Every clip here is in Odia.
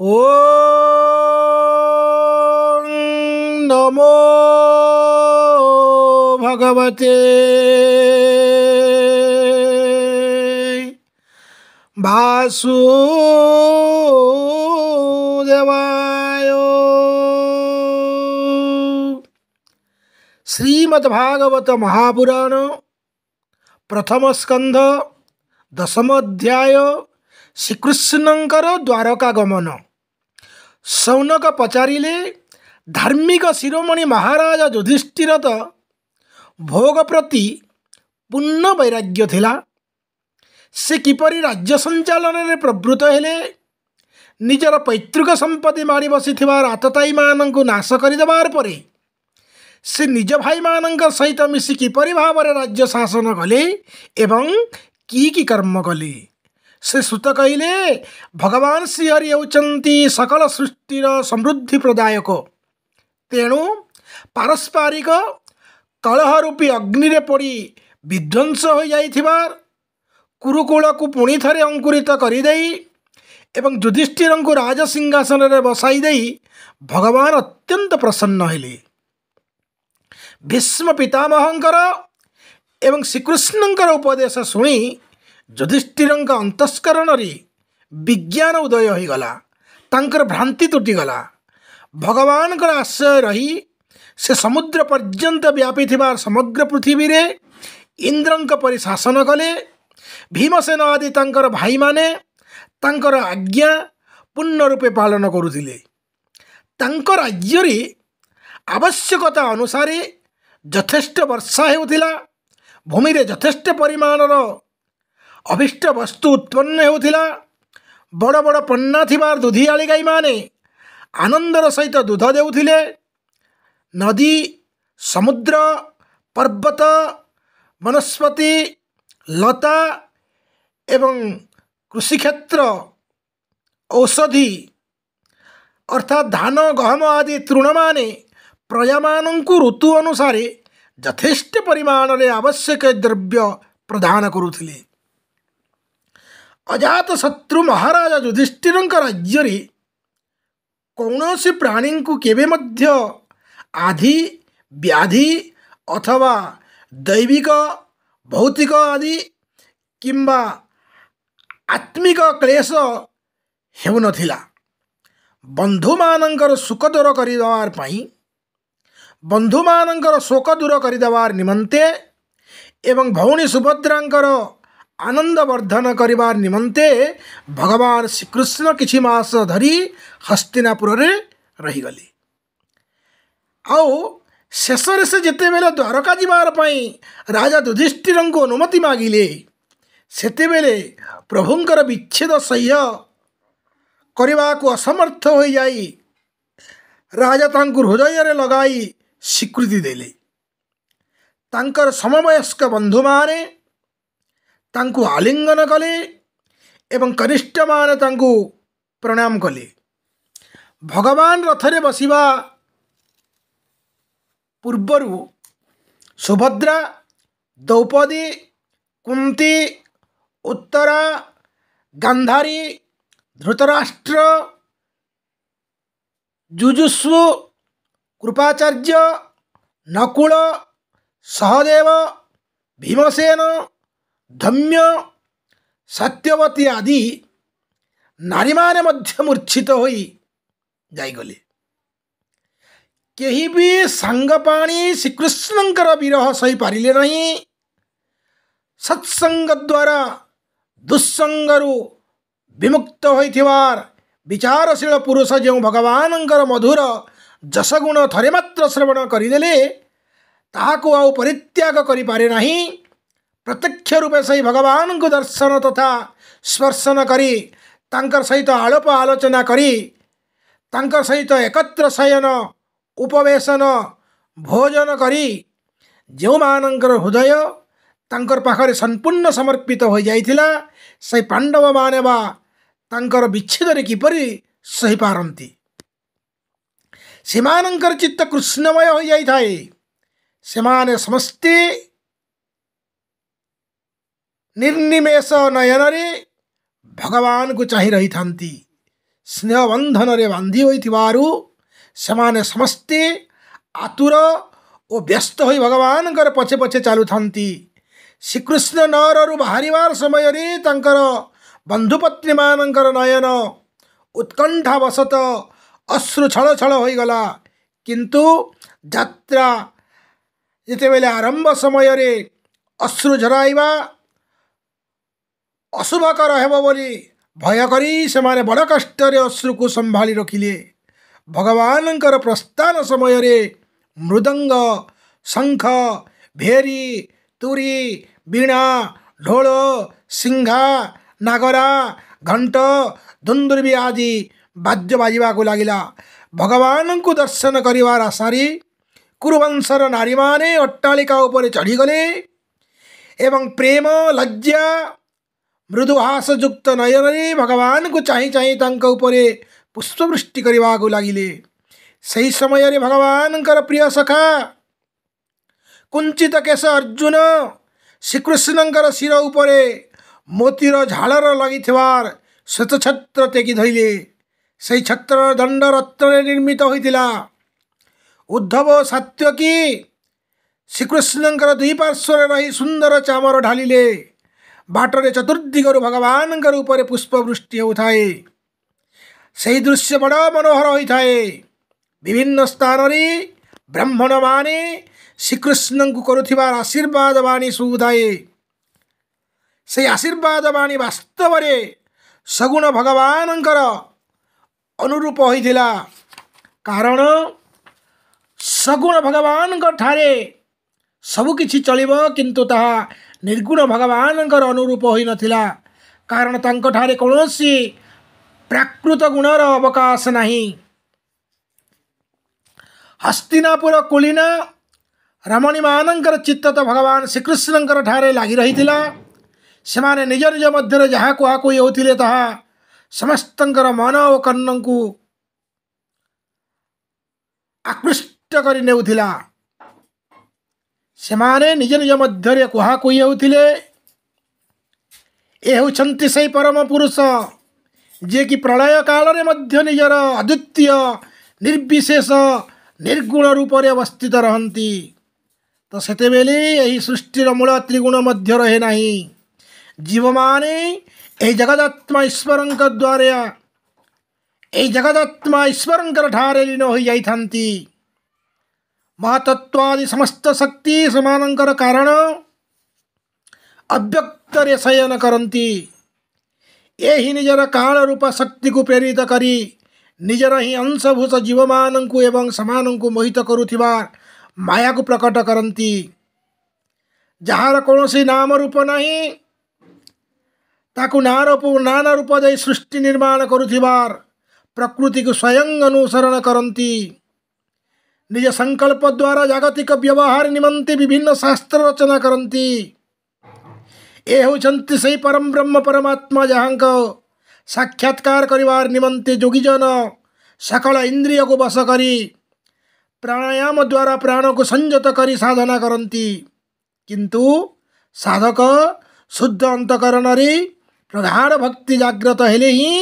ଓଁ ନମୋ ଭଗବତେ ବାସୁଦେବାୟ। ଶ୍ରୀମଦ୍ ଭାଗବତ ମହାପୁରାଣ ପ୍ରଥମ ସ୍କନ୍ଧ ଦଶମ ଅଧ୍ୟାୟ, ଶ୍ରୀକୃଷ୍ଣଙ୍କର ଦ୍ୱାରକା ଗମନ। ଶୌନକ ପଚାରିଲେ, ଧାର୍ମିକ ଶିରୋମଣି ମହାରାଜ ଯୁଧିଷ୍ଠିର ତ ଭୋଗ ପ୍ରତି ପୂର୍ଣ୍ଣ ବୈରାଗ୍ୟ ଥିଲା, ସେ କିପରି ରାଜ୍ୟ ସଞ୍ଚାଳନରେ ପ୍ରବୃତ୍ତ ହେଲେ? ନିଜର ପୈତୃକ ସମ୍ପତ୍ତି ମାଡ଼ି ବସିଥିବା ଆତତାୟୀମାନଙ୍କୁ ନାଶ କରିଦେବାର ପରେ ସେ ନିଜ ଭାଇମାନଙ୍କ ସହିତ ମିଶି କିପରି ଭାବରେ ରାଜ୍ୟ ଶାସନ କଲେ ଏବଂ କି କି କର୍ମ କଲେ? ସେ ସୂତ କହିଲେ, ଭଗବାନ ଶ୍ରୀହରି ହେଉଛନ୍ତି ସକଳ ସୃଷ୍ଟିର ସମୃଦ୍ଧି ପ୍ରଦାୟକ। ତେଣୁ ପାରସ୍ପରିକ କଳହ ରୂପୀ ଅଗ୍ନିରେ ପଡ଼ି ବିଧ୍ୱଂସ ହୋଇଯାଇଥିବା କୁରୁକୁଳକୁ ପୁଣି ଥରେ ଅଙ୍କୁରିତ କରିଦେଇ ଏବଂ ଯୁଧିଷ୍ଠିରଙ୍କୁ ରାଜସିଂହାସନରେ ବସାଇ ଦେଇ ଭଗବାନ ଅତ୍ୟନ୍ତ ପ୍ରସନ୍ନ ହେଲେ। ଭୀଷ୍ମ ପିତାମହଙ୍କର ଏବଂ ଶ୍ରୀକୃଷ୍ଣଙ୍କର ଉପଦେଶ ଶୁଣି ଯୁଧିଷ୍ଠିରଙ୍କ ଅନ୍ତଃକରଣରେ ବିଜ୍ଞାନ ଉଦୟ ହୋଇଗଲା, ତାଙ୍କର ଭ୍ରାନ୍ତି ତୁଟିଗଲା। ଭଗବାନଙ୍କର ଆଶ୍ରୟ ରହି ସେ ସମୁଦ୍ର ପର୍ଯ୍ୟନ୍ତ ବ୍ୟାପିଥିବା ସମଗ୍ର ପୃଥିବୀରେ ଇନ୍ଦ୍ରଙ୍କ ପରି ଶାସନ କଲେ। ଭୀମସେନ ଆଦି ତାଙ୍କର ଭାଇମାନେ ତାଙ୍କର ଆଜ୍ଞା ପୂର୍ଣ୍ଣ ରୂପେ ପାଳନ କରୁଥିଲେ। ତାଙ୍କ ରାଜ୍ୟରେ ଆବଶ୍ୟକତା ଅନୁସାରେ ଯଥେଷ୍ଟ ବର୍ଷା ହେଉଥିଲା, ଭୂମିରେ ଯଥେଷ୍ଟ ପରିମାଣର ଅଭୀଷ୍ଟ ବସ୍ତୁ ଉତ୍ପନ୍ନ ହେଉଥିଲା। ବଡ଼ ବଡ଼ ପନ୍ନା ଥିବା ଦୁଧିଆଳି ଗାଈମାନେ ଆନନ୍ଦର ସହିତ ଦୁଧ ଦେଉଥିଲେ। ନଦୀ, ସମୁଦ୍ର, ପର୍ବତ, ବନସ୍ପତି, ଲତା ଏବଂ କୃଷିକ୍ଷେତ୍ର, ଔଷଧି ଅର୍ଥାତ୍ ଧାନ, ଗହମ ଆଦି ତୃଣମାନେ ପ୍ରଜାମାନଙ୍କୁ ଋତୁ ଅନୁସାରେ ଯଥେଷ୍ଟ ପରିମାଣରେ ଆବଶ୍ୟକ ଦ୍ରବ୍ୟ ପ୍ରଦାନ କରୁଥିଲେ। ଅଜାତ ଶତ୍ରୁ ମହାରାଜ ଯୁଧିଷ୍ଠିରଙ୍କ ରାଜ୍ୟରେ କୌଣସି ପ୍ରାଣୀଙ୍କୁ କେବେ ମଧ୍ୟ ଆଧି, ବ୍ୟାଧି ଅଥବା ଦୈବିକ, ଭୌତିକ ଆଦି କିମ୍ବା ଆତ୍ମିକ କ୍ଲେଶ ହେଉନଥିଲା। ବନ୍ଧୁମାନଙ୍କର ସୁଖ ଦୂର କରିଦେବାର ପାଇଁ, ବନ୍ଧୁମାନଙ୍କର ଶୋକ ଦୂର କରିଦେବାର ନିମନ୍ତେ ଏବଂ ଭଉଣୀ ସୁଭଦ୍ରାଙ୍କର ଆନନ୍ଦ ବର୍ଦ୍ଧନ କରିବାର ନିମନ୍ତେ ଭଗବାନ ଶ୍ରୀକୃଷ୍ଣ କିଛି ମାସ ଧରି ହସ୍ତିନାପୁରରେ ରହିଗଲେ। ଆଉ ଶେଷରେ ସେ ଯେତେବେଳେ ଦ୍ୱାରକା ଯିବାର ପାଇଁ ରାଜା ଯୁଧିଷ୍ଠିରଙ୍କୁ ଅନୁମତି ମାଗିଲେ, ସେତେବେଳେ ପ୍ରଭୁଙ୍କର ବିଚ୍ଛେଦ ସହ୍ୟ କରିବାକୁ ଅସମର୍ଥ ହୋଇଯାଇ ରାଜା ତାଙ୍କୁ ହୃଦୟରେ ଲଗାଇ ସ୍ୱୀକୃତି ଦେଲେ। ତାଙ୍କର ସମବୟସ୍କ ବନ୍ଧୁମାନେ ତାଙ୍କୁ ଆଲିଙ୍ଗନ କଲେ ଏବଂ କନିଷ୍ଠମାନେ ତାଙ୍କୁ ପ୍ରଣାମ କଲେ। ଭଗବାନ ରଥରେ ବସିବା ପୂର୍ବରୁ ସୁଭଦ୍ରା, ଦ୍ରୌପଦୀ, କୁନ୍ତୀ, ଉତ୍ତରା, ଗାନ୍ଧାରୀ, ଧୃତରାଷ୍ଟ୍ର, ଯୁଯୁତ୍ସୁ, କୃପାଚାର୍ଯ୍ୟ, ନକୁଳ, ସହଦେବ, ଭୀମସେନ, ଧୌମ୍ୟ, ସତ୍ୟବତୀ ଆଦି ନାରୀମାନେ ମଧ୍ୟ ମୂର୍ଚ୍ଛିତ ହୋଇ ଯାଇଗଲେ। କେହି ବି ସାଙ୍ଗପାଣି ଶ୍ରୀକୃଷ୍ଣଙ୍କର ବିରହ ସହିପାରିଲେ ନାହିଁ। ସତ୍ସଙ୍ଗ ଦ୍ୱାରା ଦୁଃସଙ୍ଗରୁ ବିମୁକ୍ତ ହୋଇଥିବାର ବିଚାରଶୀଳ ପୁରୁଷ ଯେଉଁ ଭଗବାନଙ୍କର ମଧୁର ଯଶଗୁଣ ଥରେ ମାତ୍ର ଶ୍ରବଣ କରିଦେଲେ ତାହାକୁ ଆଉ ପରିତ୍ୟାଗ କରିପାରେ ନାହିଁ। ପ୍ରତ୍ୟକ୍ଷ ରୂପେ ସେହି ଭଗବାନଙ୍କୁ ଦର୍ଶନ ତଥା ସ୍ପର୍ଶନ କରି, ତାଙ୍କର ସହିତ ଆଳାପ ଆଲୋଚନା କରି, ତାଙ୍କ ସହିତ ଏକତ୍ର ଶୟନ, ଉପବେଶନ, ଭୋଜନ କରି ଯେଉଁମାନଙ୍କର ହୃଦୟ ତାଙ୍କର ପାଖରେ ସମ୍ପୂର୍ଣ୍ଣ ସମର୍ପିତ ହୋଇଯାଇଥିଲା, ସେଇ ପାଣ୍ଡବମାନେ ବା ତାଙ୍କର ବିଚ୍ଛେଦରେ କିପରି ସହିପାରନ୍ତି? ସେମାନଙ୍କର ଚିତ୍ତ କୃଷ୍ଣମୟ ହୋଇଯାଇଥାଏ। ସେମାନେ ସମସ୍ତେ ନିର୍ନିମେଷ ନୟନରେ ଭଗବାନଙ୍କୁ ଚାହିଁ ରହିଥାନ୍ତି। ସ୍ନେହବନ୍ଧନରେ ବାନ୍ଧି ହୋଇଥିବାରୁ ସେମାନେ ସମସ୍ତେ ଆତୁର ଓ ବ୍ୟସ୍ତ ହୋଇ ଭଗବାନଙ୍କର ପଛେ ପଛେ ଚାଲୁଥାନ୍ତି। ଶ୍ରୀକୃଷ୍ଣ ନଅରରୁ ବାହାରିବାର ସମୟରେ ତାଙ୍କର ବନ୍ଧୁପତ୍ନୀମାନଙ୍କର ନୟନ ଉତ୍କଣ୍ଠାବଶତଃ ଅଶ୍ରୁ ଛଳ ଛଳ ହୋଇଗଲା। କିନ୍ତୁ ଯାତ୍ରା ଯେତେବେଳେ ଆରମ୍ଭ ସମୟରେ ଅଶ୍ରୁ ଝରାଇବା ଅଶୁଭକର ହେବ ବୋଲି ଭୟ କରି ସେମାନେ ବଡ଼ କଷ୍ଟରେ ଅଶ୍ରୁକୁ ସମ୍ଭାଳି ରଖିଲେ। ଭଗବାନଙ୍କର ପ୍ରସ୍ଥାନ ସମୟରେ ମୃଦଙ୍ଗ, ଶଙ୍ଖ, ଭେରୀ, ତୁରୀ, ବୀଣା, ଢୋଳ, ସିଂହା, ନାଗରା, ଘଣ୍ଟ, ଦୁନ୍ଦୁବି ଆଦି ବାଦ୍ୟ ବାଜିବାକୁ ଲାଗିଲା। ଭଗବାନଙ୍କୁ ଦର୍ଶନ କରିବାର ଆଶାରେ କୁରୁବଂଶର ନାରୀମାନେ ଅଟ୍ଟାଳିକା ଉପରେ ଚଢ଼ିଗଲେ ଏବଂ ପ୍ରେମ, ଲଜ୍ଜା, ମୃଦୁହାସଯୁକ୍ତ ନୟନରେ ଭଗବାନଙ୍କୁ ଚାହିଁ ଚାହିଁ ତାଙ୍କ ଉପରେ ପୁଷ୍ପବୃଷ୍ଟି କରିବାକୁ ଲାଗିଲେ। ସେହି ସମୟରେ ଭଗବାନଙ୍କର ପ୍ରିୟ ସଖା କୁଞ୍ଚିତ କେଶ ଅର୍ଜୁନ ଶ୍ରୀକୃଷ୍ଣଙ୍କର ଶିର ଉପରେ ମୋତିର ଝାଳର ଲାଗିଥିବା ଶ୍ୱେତଛତ୍ର ଟେକି ଧରିଲେ। ସେହି ଛତ୍ରର ଦଣ୍ଡ ରତ୍ନରେ ନିର୍ମିତ ହୋଇଥିଲା। ଉଦ୍ଧବ ସାତ୍ୟକୀ ଶ୍ରୀକୃଷ୍ଣଙ୍କର ଦୁଇ ପାର୍ଶ୍ୱରେ ରହି ସୁନ୍ଦର ଚାମର ଢାଳିଲେ। ବାଟରେ ଚତୁର୍ଦିଗରୁ ଭଗବାନଙ୍କର ଉପରେ ପୁଷ୍ପବୃଷ୍ଟି ହେଉଥାଏ। ସେହି ଦୃଶ୍ୟ ବଡ଼ ମନୋହର ହୋଇଥାଏ। ବିଭିନ୍ନ ସ୍ଥାନରେ ବ୍ରାହ୍ମଣମାନେ ଶ୍ରୀକୃଷ୍ଣଙ୍କୁ କରୁଥିବା ଆଶୀର୍ବାଦ ବାଣୀ ଶୁଭୁଥାଏ। ସେହି ଆଶୀର୍ବାଦ ବାଣୀ ବାସ୍ତବରେ ସଗୁଣ ଭଗବାନଙ୍କର ଅନୁରୂପ ହୋଇଥିଲା। କାରଣ ସଗୁଣ ଭଗବାନଙ୍କ ଠାରେ ସବୁକିଛି ଚଳିବ, କିନ୍ତୁ ତାହା ନିର୍ଗୁଣ ଭଗବାନଙ୍କର ଅନୁରୂପ ହୋଇନଥିଲା। କାରଣ ତାଙ୍କଠାରେ କୌଣସି ପ୍ରାକୃତ ଗୁଣର ଅବକାଶ ନାହିଁ। ହସ୍ତିନାପୁର କୁଳିନା ରମଣୀମାନଙ୍କର ଚିତ୍ତ ତ ଭଗବାନ ଶ୍ରୀକୃଷ୍ଣଙ୍କର ଠାରେ ଲାଗି ରହିଥିଲା। ସେମାନେ ନିଜ ନିଜ ମଧ୍ୟରେ ଯାହା କୁହାକୁହି ହେଉଥିଲେ ତାହା ସମସ୍ତଙ୍କର ମନ ଓ କର୍ଣ୍ଣଙ୍କୁ ଆକୃଷ୍ଟ କରି ନେଉଥିଲା। ସେମାନେ ନିଜ ନିଜ ମଧ୍ୟରେ କୁହାକୁହି ହେଉଥିଲେ, ଏ ହେଉଛନ୍ତି ସେଇ ପରମ ପୁରୁଷ ଯିଏକି ପ୍ରଳୟ କାଳରେ ମଧ୍ୟ ନିଜର ଅଦ୍ୱିତୀୟ, ନିର୍ବିଶେଷ, ନିର୍ଗୁଣ ରୂପରେ ଅବସ୍ଥିତ ରହନ୍ତି। ତ ସେତେବେଳେ ଏହି ସୃଷ୍ଟିର ମୂଳ ତ୍ରିଗୁଣ ମଧ୍ୟ ରହେ ନାହିଁ। ଜୀବମାନେ ଏହି ଜଗଦାତ୍ମା ଈଶ୍ୱରଙ୍କ ଦ୍ୱାରା ଏହି ଜଗଦାତ୍ମା ଈଶ୍ୱରଙ୍କର ଠାରେ ଲୀନ ହୋଇଯାଇଥାନ୍ତି। ମହତତ୍ତ୍ୱାଦି ସମସ୍ତ ଶକ୍ତି ସେମାନଙ୍କର କାରଣ ଅବ୍ୟକ୍ତରେ ଶୟନ କରନ୍ତି। ଏହି ନିଜର କାଳ ରୂପ ଶକ୍ତିକୁ ପ୍ରେରିତ କରି ନିଜର ହିଁ ଅଂଶଭୂତ ଜୀବମାନଙ୍କୁ ଏବଂ ସେମାନଙ୍କୁ ମୋହିତ କରୁଥିବା ମାୟାକୁ ପ୍ରକଟ କରନ୍ତି। ଯାହାର କୌଣସି ନାମ ରୂପ ନାହିଁ, ତାକୁ ନାନା ରୂପ ଦେଇ ସୃଷ୍ଟି ନିର୍ମାଣ କରୁଥିବା ପ୍ରକୃତିକୁ ସ୍ୱୟଂ ଅନୁସରଣ କରନ୍ତି। ନିଜ ସଂକଳ୍ପ ଦ୍ୱାରା ଜାଗତିକ ବ୍ୟବହାର ନିମନ୍ତେ ବିଭିନ୍ନ ଶାସ୍ତ୍ର ରଚନା କରନ୍ତି। ଏ ହେଉଛନ୍ତି ସେଇ ପରମ ବ୍ରହ୍ମ ପରମାତ୍ମା, ଯାହାଙ୍କ ସାକ୍ଷାତକାର କରିବାର ନିମନ୍ତେ ଯୋଗୀଜନ ସକଳ ଇନ୍ଦ୍ରିୟକୁ ବଶ କରି ପ୍ରାଣାୟାମ ଦ୍ୱାରା ପ୍ରାଣକୁ ସଂଯତ କରି ସାଧନା କରନ୍ତି। କିନ୍ତୁ ସାଧକ ଶୁଦ୍ଧ ଅନ୍ତଃକରଣରେ ପ୍ରଗାଢ଼ ଭକ୍ତି ଜାଗ୍ରତ ହେଲେ ହିଁ,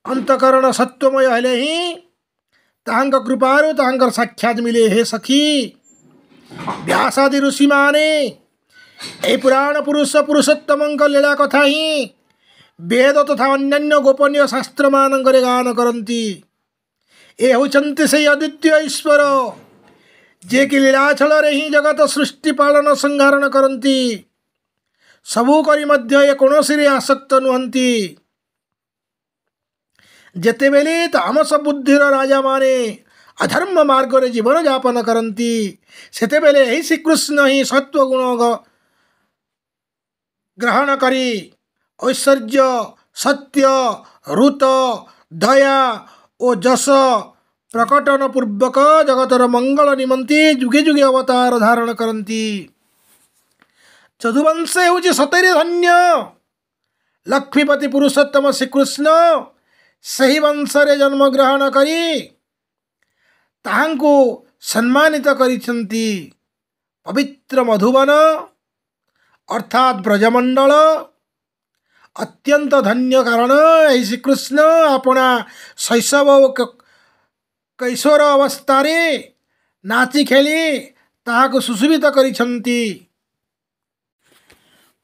ଅନ୍ତଃକରଣ ସତ୍ୱମୟ ହେଲେ ହିଁ ତାହାଙ୍କ କୃପାରୁ ତାହାଙ୍କର ସାକ୍ଷାତ ମିଳେ। ହେ ସଖୀ, ବ୍ୟାସାଦି ଋଷିମାନେ ଏହି ପୁରାଣ ପୁରୁଷ ପୁରୁଷୋତ୍ତମଙ୍କ ଲୀଳା କଥା ହିଁ ବେଦ ତଥା ଅନ୍ୟାନ୍ୟ ଗୋପନୀୟ ଶାସ୍ତ୍ରମାନଙ୍କରେ ଗାନ କରନ୍ତି। ଏ ହେଉଛନ୍ତି ସେଇ ଅଦ୍ୱିତୀୟ ଈଶ୍ୱର, ଯିଏକି ଲୀଳାଛଳରେ ହିଁ ଜଗତ ସୃଷ୍ଟି ପାଳନ ସଂହାରଣ କରନ୍ତି। ସବୁ କରି ମଧ୍ୟ ଏ କୌଣସିରେ ଆସକ୍ତ ନୁହନ୍ତି। ଯେତେବେଳେ ତାମସ ବୁଦ୍ଧିର ରାଜାମାନେ ଅଧର୍ମ ମାର୍ଗରେ ଜୀବନଯାପନ କରନ୍ତି, ସେତେବେଳେ ଏହି ଶ୍ରୀକୃଷ୍ଣ ହିଁ ସତ୍ୱଗୁଣ ଗ୍ରହଣ କରି ଐଶ୍ୱର୍ଯ୍ୟ, ସତ୍ୟ, ଋତ, ଦୟା ଓ ଯଶ ପ୍ରକଟନ ପୂର୍ବକ ଜଗତର ମଙ୍ଗଳ ନିମନ୍ତେ ଯୁଗେ ଯୁଗେ ଅବତାର ଧାରଣ କରନ୍ତି। ଯଦୁବଂଶ ହେଉଛି ସତରେ ଧନ୍ୟ। ଲକ୍ଷ୍ମୀପତି ପୁରୁଷୋତ୍ତମ ଶ୍ରୀକୃଷ୍ଣ ସେହି ବଂଶରେ ଜନ୍ମଗ୍ରହଣ କରି ତାହାଙ୍କୁ ସମ୍ମାନିତ କରିଛନ୍ତି। ପବିତ୍ର ମଧୁବନ ଅର୍ଥାତ୍ ବ୍ରଜମଣ୍ଡଳ ଅତ୍ୟନ୍ତ ଧନ୍ୟ, କାରଣ ଏହି ଶ୍ରୀକୃଷ୍ଣ ଆପଣା ଶୈଶବ ଓ କୈଶୋର ଅବସ୍ଥାରେ ନାଚି ଖେଳି ତାହାକୁ ସୁଶୋଭିତ କରିଛନ୍ତି।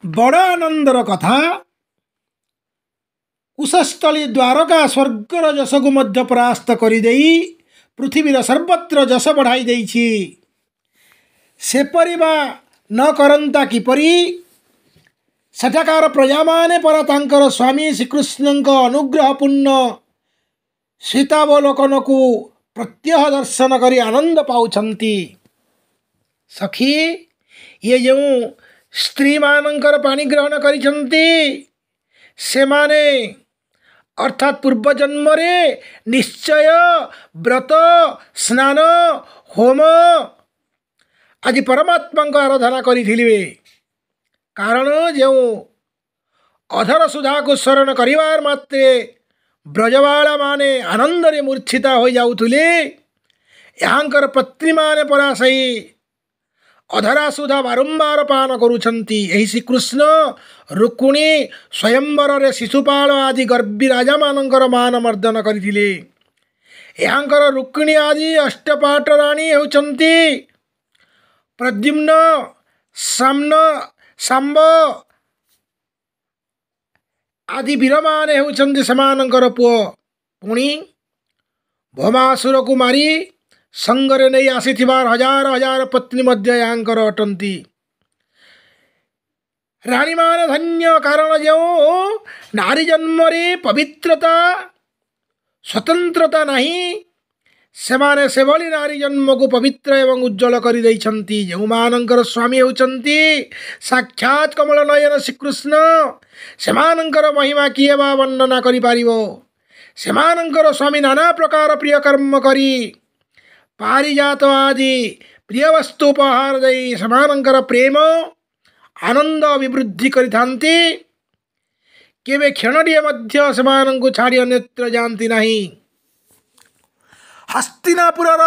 ବଡ଼ ଆନନ୍ଦର କଥା, କୁଶସ୍ଥଳୀ ଦ୍ୱାରକା ସ୍ୱର୍ଗର ଯଶକୁ ମଧ୍ୟ ପରାସ୍ତ କରିଦେଇ ପୃଥିବୀର ସର୍ବତ୍ର ଯଶ ବଢ଼ାଇ ଦେଇଛି। ସେପରି ବା ନ କରନ୍ତା କିପରି? ସେଠାକାର ପ୍ରଜାମାନେ ପରା ତାଙ୍କର ସ୍ୱାମୀ ଶ୍ରୀକୃଷ୍ଣଙ୍କ ଅନୁଗ୍ରହପୂର୍ଣ୍ଣ ସୀତାବଲୋକନକୁ ପ୍ରତ୍ୟହ ଦର୍ଶନ କରି ଆନନ୍ଦ ପାଉଛନ୍ତି। ସଖୀ, ଇଏ ଯେଉଁ ସ୍ତ୍ରୀମାନଙ୍କର ପାଣି ଗ୍ରହଣ କରିଛନ୍ତି, ସେମାନେ ଅର୍ଥାତ୍ ପୂର୍ବଜନ୍ମରେ ନିଶ୍ଚୟ ବ୍ରତ, ସ୍ନାନ, ହୋମ ଆଜି ପରମାତ୍ମାଙ୍କ ଆରାଧନା କରିଥିଲେ। କାରଣ ଯେଉଁ ଅଧର ସୁଧାକୁ ସ୍ମରଣ କରିବାର ମାତ୍ରେ ବ୍ରଜବାଳାମାନେ ଆନନ୍ଦରେ ମୂର୍ଚ୍ଛିତା ହୋଇଯାଉଥିଲେ, ଏହାଙ୍କର ପତ୍ନୀମାନେ ପରା ସେହି ଅଧରା ସୁଧା ବାରମ୍ବାର ପାନ କରୁଛନ୍ତି। ଏହି ଶ୍ରୀକୃଷ୍ଣ ରୁକ୍ମିଣୀ ସ୍ୱୟଂବରରେ ଶିଶୁପାଳ ଆଦି ଗର୍ବୀ ରାଜାମାନଙ୍କର ମାନ ମର୍ଦ୍ଦନ କରିଥିଲେ। ଏହାଙ୍କର ରୁକ୍ମିଣୀ ଆଦି ଅଷ୍ଟପାଟ ରାଣୀ ହେଉଛନ୍ତି ପ୍ରଦ୍ୟୁମ୍ନ, ସାମ୍ନ, ଶାମ୍ବ ଆଦି ବୀରମାନେ ହେଉଛନ୍ତି ସେମାନଙ୍କର ପୁଅ। ପୁଣି ଭୌମାସୁରକୁ ମାରି ସଙ୍ଗରେ ନେଇ ଆସିଥିବା ହଜାର ହଜାର ପତ୍ନୀ ମଧ୍ୟ ଏହାଙ୍କର ଅଟନ୍ତି। ରାଣୀମାନେ ଧନ୍ୟ, କାରଣ ଯେଉଁ ନାରୀ ଜନ୍ମରେ ପବିତ୍ରତା, ସ୍ୱତନ୍ତ୍ରତା ନାହିଁ, ସେମାନେ ସେଭଳି ନାରୀ ଜନ୍ମକୁ ପବିତ୍ର ଏବଂ ଉଜ୍ଜଳ କରିଦେଇଛନ୍ତି। ଯେଉଁମାନଙ୍କର ସ୍ୱାମୀ ହେଉଛନ୍ତି ସାକ୍ଷାତ କମଳ ନୟନ ଶ୍ରୀକୃଷ୍ଣ, ସେମାନଙ୍କର ମହିମା କିଏ ବା ବର୍ଣ୍ଣନା କରିପାରିବ? ସେମାନଙ୍କର ସ୍ୱାମୀ ନାନା ପ୍ରକାର ପ୍ରିୟ କର୍ମ କରି ପାରିଜାତ ଆଦି ପ୍ରିୟ ବସ୍ତୁ ଉପହାର ଦେଇ ସେମାନଙ୍କର ପ୍ରେମ ଆନନ୍ଦ ଅଭିବୃଦ୍ଧି କରିଥାନ୍ତି। କେବେ କ୍ଷଣଟିଏ ମଧ୍ୟ ସେମାନଙ୍କୁ ଛାଡ଼ି ଅନ୍ୟତ୍ର ଯାଆନ୍ତି ନାହିଁ। ହସ୍ତିନାପୁରର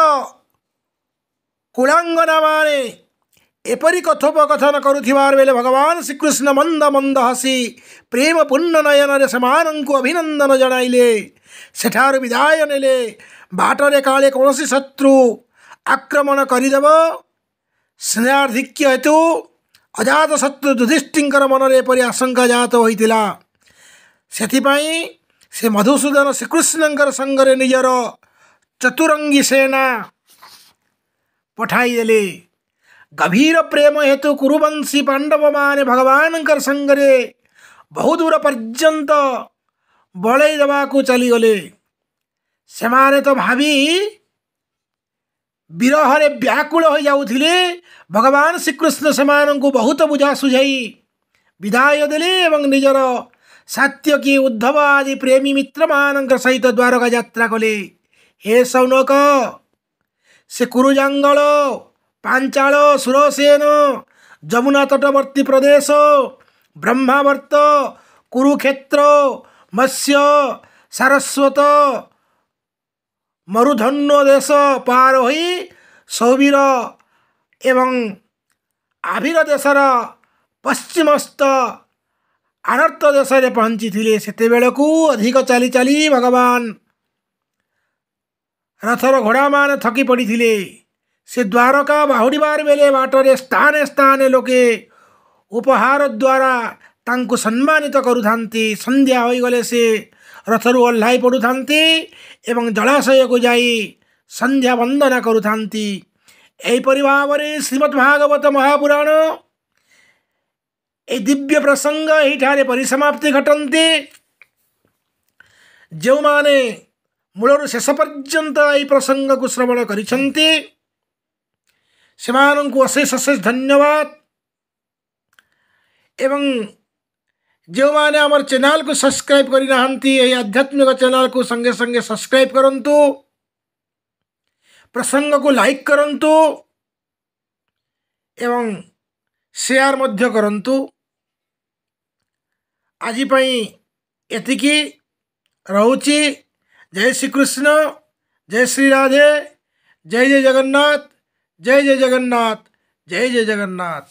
କୁଳାଙ୍ଗନାମାନେ ଏପରି କଥୋପକଥନ କରୁଥିବାର ବେଳେ ଭଗବାନ ଶ୍ରୀକୃଷ୍ଣ ମନ୍ଦ ମନ୍ଦ ହସି ପ୍ରେମପୂର୍ଣ୍ଣ ନୟନରେ ସେମାନଙ୍କୁ ଅଭିନନ୍ଦନ ଜଣାଇଲେ। ସେଠାରୁ ବିଦାୟ ନେଲେ। ବାଟରେ କାଳେ କୌଣସି ଶତ୍ରୁ ଆକ୍ରମଣ କରିଦେବ, ସ୍ନେହାଧିକ୍ୟ ହେତୁ ଅଜାତ ଶତ୍ରୁ ଯୁଧିଷ୍ଠିରଙ୍କର ମନରେ ଏପରି ଆଶଙ୍କା ଜାତ ହୋଇଥିଲା। ସେଥିପାଇଁ ସେ ମଧୁସୂଦନ ଶ୍ରୀକୃଷ୍ଣଙ୍କର ସଙ୍ଗରେ ନିଜର ଚତୁରଙ୍ଗୀ ସେନା ପଠାଇଦେଲେ। ଗଭୀର ପ୍ରେମ ହେତୁ କୁରୁବଂଶୀ ପାଣ୍ଡବମାନେ ଭଗବାନଙ୍କର ସଙ୍ଗରେ ବହୁ ଦୂର ପର୍ଯ୍ୟନ୍ତ ବଳେଇ ଦେବାକୁ ଚାଲିଗଲେ। ସେମାନେ ତ ଭାବି ବିରହରେ ବ୍ୟାକୁଳ ହୋଇଯାଉଥିଲେ। ଭଗବାନ ଶ୍ରୀକୃଷ୍ଣ ସେମାନଙ୍କୁ ବହୁତ ବୁଝା ସୁଝାଇ ବିଦାୟ ଦେଲେ ଏବଂ ନିଜର ସାତ୍ୟକୀ, ଉଦ୍ଧବ ଆଦି ପ୍ରେମୀ ମିତ୍ରମାନଙ୍କ ସହିତ ଦ୍ୱାରକା ଯାତ୍ରା କଲେ। ହେ ସୌନକ, ସେ କୁରୁଜାଙ୍ଗଳ, ପାଞ୍ଚାଳ, ସୁରସେନ, ଯମୁନା ତଟବର୍ତ୍ତୀ ପ୍ରଦେଶ, ବ୍ରହ୍ମାବର୍ତ୍ତ, କୁରୁକ୍ଷେତ୍ର, ମତ୍ସ୍ୟ, ସାରସ୍ୱତ, ମରୁଧନ୍ୱ ଦେଶ ପାର ହୋଇ ସୌବୀର ଏବଂ ଆଭିର ଦେଶର ପଶ୍ଚିମସ୍ଥ ଆନର୍ତ୍ତ ଦେଶରେ ପହଞ୍ଚିଥିଲେ। ସେତେବେଳକୁ ଅଧିକ ଚାଲି ଚାଲି ଭଗବାନ ରଥର ଘୋଡ଼ାମାନେ ଥକି ପଡ଼ିଥିଲେ। ସେ ଦ୍ୱାରକା ବାହୁଡ଼ିବାର ବେଳେ ବାଟରେ ସ୍ଥାନେ ସ୍ଥାନେ ଲୋକେ ଉପହାର ଦ୍ୱାରା ତାଙ୍କୁ ସମ୍ମାନିତ କରୁଥାନ୍ତି। ସନ୍ଧ୍ୟା ହୋଇଗଲେ ସେ ରଥରୁ ଓହ୍ଲାଇ ପଡ଼ୁଥାନ୍ତି ଏବଂ ଜଳାଶୟକୁ ଯାଇ ସନ୍ଧ୍ୟା ବନ୍ଦନା କରୁଥାନ୍ତି। ଏହିପରି ଭାବରେ ଶ୍ରୀମଦ୍ ଭାଗବତ ମହାପୁରାଣ ଏହି ଦିବ୍ୟ ପ୍ରସଙ୍ଗ ଏହିଠାରେ ପରିସମାପ୍ତି ଘଟନ୍ତି। ଯେଉଁମାନେ ମୂଳରୁ ଶେଷ ପର୍ଯ୍ୟନ୍ତ ଏହି ପ୍ରସଙ୍ଗକୁ ଶ୍ରବଣ କରିଛନ୍ତି, ସେମାନଙ୍କୁ ଅଶେଷ ଅଶେଷ ଧନ୍ୟବାଦ। ଏବଂ ଯେଉଁମାନେ ଆମର ଚ୍ୟାନେଲକୁ ସବସ୍କ୍ରାଇବ୍ କରିନାହାନ୍ତି, ଏହି ଆଧ୍ୟାତ୍ମିକ ଚ୍ୟାନେଲକୁ ସଙ୍ଗେ ସଙ୍ଗେ ସବସ୍କ୍ରାଇବ୍ କରନ୍ତୁ, ପ୍ରସଙ୍ଗକୁ ଲାଇକ୍ କରନ୍ତୁ ଏବଂ ସେୟାର ମଧ୍ୟ କରନ୍ତୁ। ଆଜି ପାଇଁ ଏତିକି ରହୁଛି। ଜୟ ଶ୍ରୀକୃଷ୍ଣ, ଜୟ ଶ୍ରୀ ରାଧେ, ଜୟ ଜୟ ଜଗନ୍ନାଥ, ଜୟ ଜୟ ଜଗନ୍ନାଥ, ଜୟ ଜୟ ଜଗନ୍ନାଥ।